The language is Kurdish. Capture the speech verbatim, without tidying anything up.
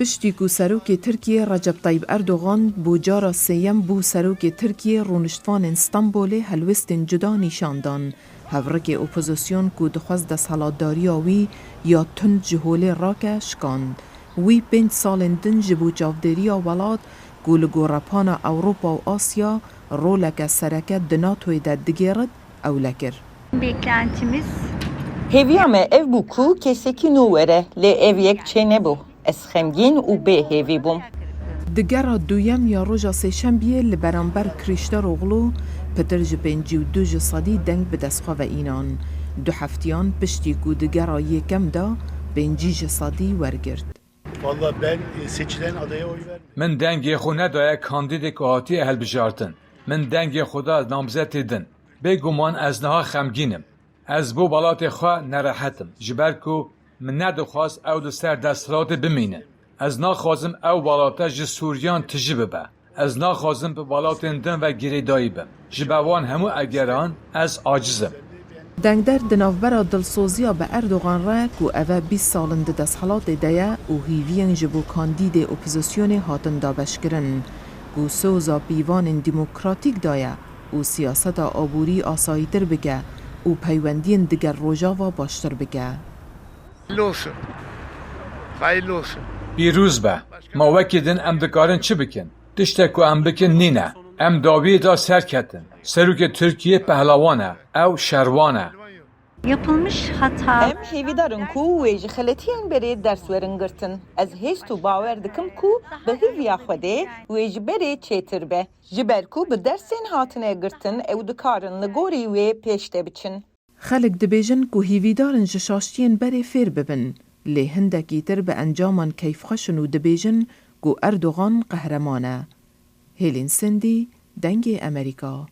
Piştî ku serokê Tirkiyê Recep Tayyip Erdogan bo cara sêyem bû serokê Tirkiyê, rûniştvanên Stenbolê helwestên cuda nîşan dan. Hevrikê opozîsyon ku dixwest desthilatdariya wî ya tund ji holê rake, şikand. Wî pênc salên din ji bo çavdêriya welat ku li gorepana Ewropa û Asya roleke sereke di NATOyê de digêrit, ewle kir. Beklentimiz Hêviya me ev bû ku kesekî nû were, lê ev yek çênebû. Ez xemgîn û bê hêvî bûm. Di gera duyem ya roja Sêşembiyê li beramber Krîşteroglu, pitir ji pêncî û du ji sedî deng bi dest xwe ve înan. Du heftiyan piştî ku di gera yekem de pêncî ji sedî wergirt. Valla ben e, seçilen adaya oy vermedim. Min dengê xwe nedaye kandîdê ku hatiye hilbijartin. Min dengê xwe da namzetê din. Bêguman ez niha xemgîn im. Ez bo welatê xwe nerehet im, ji ber ku min nedixwast ew li ser desthilatê bimînin. Ez naxwazim ew welate ji Sûriyan tijî bibe. Ez naxwazim bi welatên din ve girêdayî bim. Ji ber wan hemû egeran ez aciz im. Dengder di navbera dilsoziya bi Erdogan re ku ev e bîst sal in di desthilatê de ye û hîviyên ji bo kandîdê opozîsyonê hatin dabeşkirin, ku soza pîvanên demokratîk daye û siyaseta aborî asayîtir bike û peywendiyên digel Rojava baştir bike. Hayırlı olsun. Hayırlı olsun. Pîroz be. Ma wekî din em dikarin çi bikin? Tiştek ku em bikin nîne. Em dawiyê de serketin. Serokê Tirkiyê pehlawan e. Ew şervan e. Yapılmış hata Em hêvîdar in ku wê ji xeletiyên berê ders werin girtin. Ez hêst û bawer dikim ku bi hêviya Xwedê wê ji berê çêtir be. Ji ber ku bi dersên hatine girtin ew dikarin li gorî wê pêş de biçin. Xelk dibêjin ku hîvîdar in ji şaştiyên berê fêr bibin, lê hindekî tir bi encaman keyfxweş in û dibêjin ku Erdogan qehreman e. Hêlîn Sindî, Dengê Emerîka.